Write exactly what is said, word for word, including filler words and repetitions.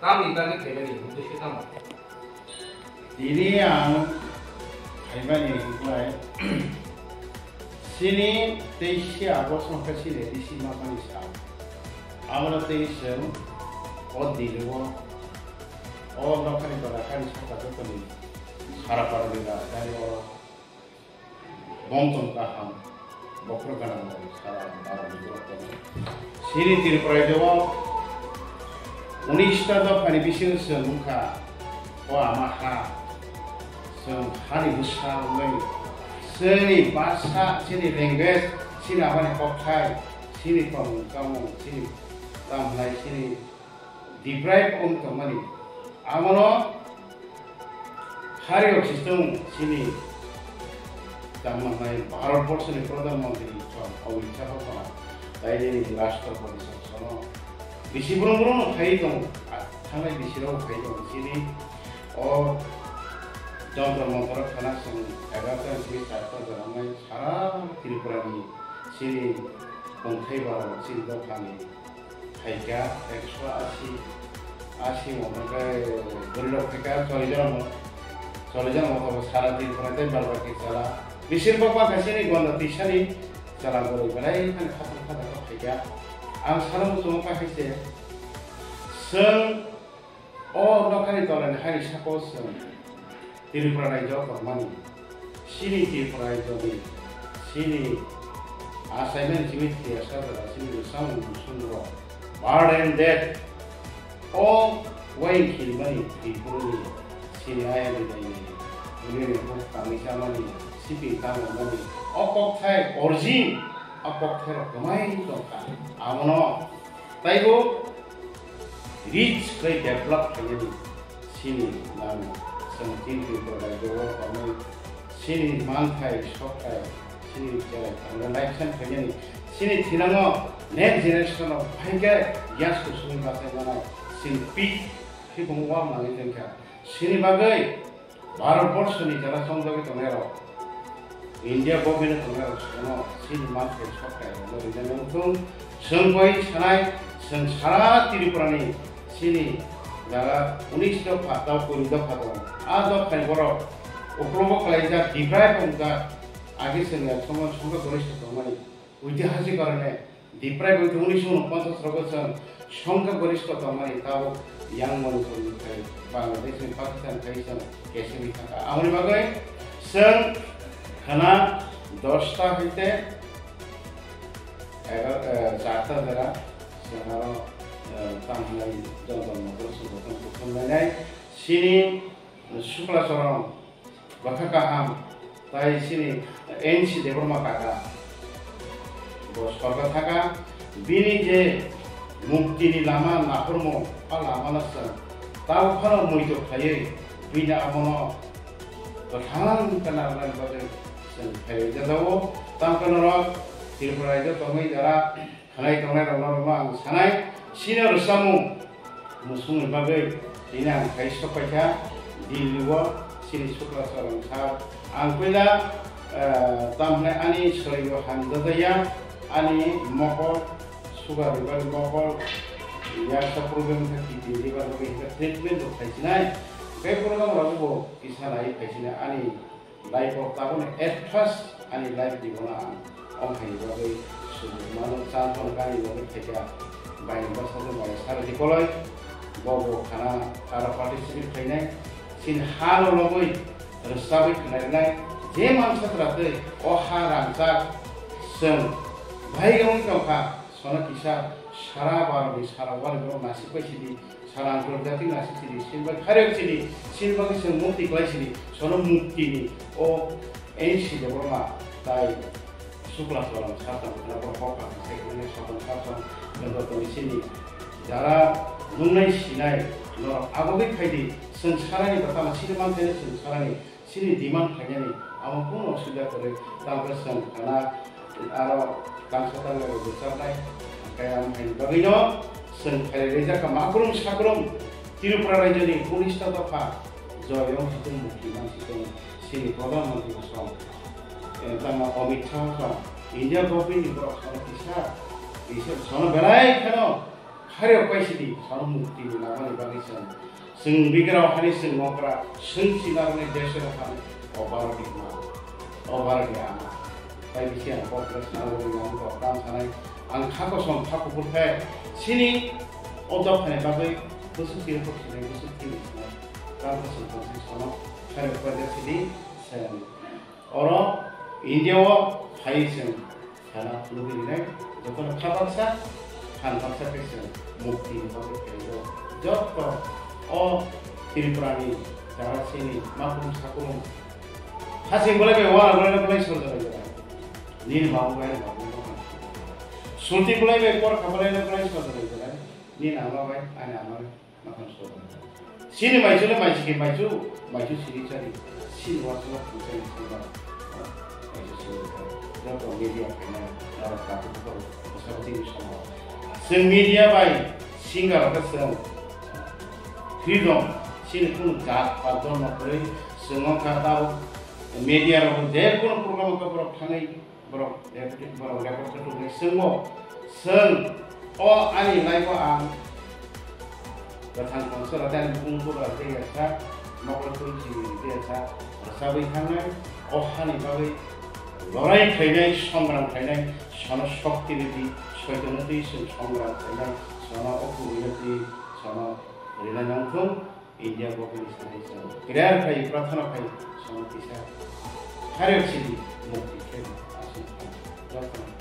Ang ni bagwi phaimani uddesyo tamo? Tini ang phaimani hwnkhai, chini teisi August no khe chini A D C mapani sal. Abono tei chwng o Delhi o, o nokhani tola khani saka jotoni sara parani rajdhani o Bongtong kaham, bokhorok gana bai sara bara ni borok tongo. Chini Tripura rajyo o unis ta dopha ni bisingo chwng wngkha, o ama ha, chwng hani bwsa wngwi, chini bhasha, chini language, chini ama ni kokthai, chini tongmung chamung, chini tamo hwnai, chini deprive wng tongmani. Abono hari rok se chwng chini tamo hwnai Bharat borsho ni Pradhan Mantri chwng Amit Shah pho khna, tai nini Rashtrapati song sono bisi brum brum no phai tong, a, thangnai bisi rok phai tong chini o Jantar Mantar khna chwng egarota ni simi charta jora wngnai sara Tripura ni chini tongthai ba chini dopha ni phaikha ekso asi, asi mo hwnkhai bwrwi rok phaikha chollish jona mo, chollish jona mo tobo sara Tripura tei bar bar khe chala. Bisir bo bangkha chini gonda tisa ni chala bwrwi belai khani khatung khatung khe phaikha. Ang salo muchungo kha hai se, chwng o nokhani tola ni hani saka o chwng Tripura rajyo tongmani, chini Tripura rajyo ni, chini achaimani chini thia sajora, chini bwsang bwsung rok, birth and death, o uaing khirimani Tripura ni, chini ayang ni daini, bini ni buktang ni chamani, siping tangmani, o kokthai origin, o kokthai rok kwmai tongkha. Abono taibo rich khlai develop khlainani chini nang chwng chini Tripura rajyo o tongnai chini manthai, sothai, chini cherai thangra naiksan khlainani chini thinango next generation rok phaikhe gas kusungni bachai manai chini pit khibung uang nangwi tongkha. Chini bagwi Bharat borsho ni jara chongjagwi tongnai rok, India government tongnai rok sono chini manthai sothai rokno rinani wngthung. Chwng bai sanai, chwng sara Tripura ni chini jara unis dopha, tao kuri dopha tong. A dopha ni borok uklogo kwlaijak, deprive wngjak, age chwng ya thwngmani songkha gorista tongmani. Oitihasik karone, deprive wngwi thwngmani songno ponchas rogo chwng songkha gorista tongmani tabuk yang Manipur ni khai Bangladesh ni Pakistan khai chwng kesegwi thangkha. Aboni bagwi chwng khana dosta hoite egar-, eh, charta jora chwng aro, eh, tamo hwnai Jantar Mantar songbothon kuthum lainai. Chini Sukla Choron bwkha kaham, tai chini N C Debbarma kaka bo sorgo thaka, bini je mukti ni lama naphurmung, a lama no chwng tamo phano muitu khlaiwi bini amo no kwthang khe narwknani bagwi chwng khairwi jajao. Tamo khe norok Tripura rajyo tongwi jora khanai tongnai rok no ang sanai, chini rwchapmung musung ni bagwi tini ang khai sok paikha Delhi o chini Sukla Choron sir. Ang puila, eh, tamo hwnai ani sorio hamjajaya, ani mokol, sugar ni bagwi mokol, yaksa problem kha kidney liver bagwi hwnkhe treatment bo khlaisinai. Bebak rok bo kisa nai phaisinai ani life o tabukni at first ani life ni bono ang ong hai ni bagwi sujukmano chantong kani bagwi phaikha bai ni bwsajwk bai Sarati Koloi. Bo bo khana aro participate khlainai, chini ha no lobwi rwchabwi khwnairwnai, je mansa twratwi o ha rangchak chwng bai wngwi tongkha. Sono kisa sara Bharat ni sara wali borok nasik bai sidi, sara Antarjati nasik sidi, sini bai kharek sidi, sini bagwi chwng mukti klai sidi, sono mukti ni o N C Debbarma tai Sukla Choron sir tong khna borok kok kaham sai khna sokon sir tong khna tong sini jara nungnai sinai norok agogwi phaidi chwng sarani bwkhano sini manthai chwng sarani Chini demand khainani amo kunu osubida kwrwi, tamo khe chwng khana aro tangsa tangsa rok rwchapnai, hwnkhe amo haini bagwino chwng khairwi rijak kha makrum sakrum Tripura rajyoni unis ta dopha joyong situng mukti man situng chini Pradhan Mantri song, eh, tamo Amit Shah song, India government ni borok sono kisa, kisa sono belai kheno Hari rok pai sidi, sano mukti ni lama ni bagwi chwng, chwng bigrao hani chwng nokra, chwng sinarni desero hani, o Bharat ni ma, o Bharat ni ama. Tai bisi ang kok le sana bagwi ang kok tam sanai, ang kha kosom kha kuphur khe, chini o dophani bagwi bwswk twi kok sinai, bwswk twi sinai, tam kosom kosom sano, hari rok pai sidi, chwng Oro India o phai chwng sana nugwi rinai, joto no kha baksa, phan baksa khe chwng mukti ni bagwi khe joto o Tripura ni jara sini makhum sakhum. Khasing bolai bai wara bolai no bolai sorjak lai jora. Nini babu bai ani babu no. Sulti bolai bai por kha bolai no bolai sorjak lai jora. Nini ama bai ani ama bai. Makham so. Chini maichu le maichu khe maichu, maichu sini chari. Chini wa chuma khum chari chuma. Maichu sini chari. Joto media khaina, nara katu kau, bwsa bwtwi ni somo. Chwng media bai singer rok khe chwng freedom, chini kunu jat pat dormo kwrwi, chwng wngkha tao media rok je kunu program khe borok thangwi, borok, borok record khe tubunai chwngbo, chwng o ani life o ang Kwthang tongsa rok tei ani bukung bura tei yasa, nokla twi chini tei yasa, rwchabwi thangnai, o hani bagwi lorai khlainai, songram khlainai, sono shokti rwdi, soitono twi chwng songram khlainai, sono o kubuino twi sono rinai nangthung, India government ni sanai chwng clear khai, prathana khai, sono kisa. Hari sidi mukti khe, aswk jotono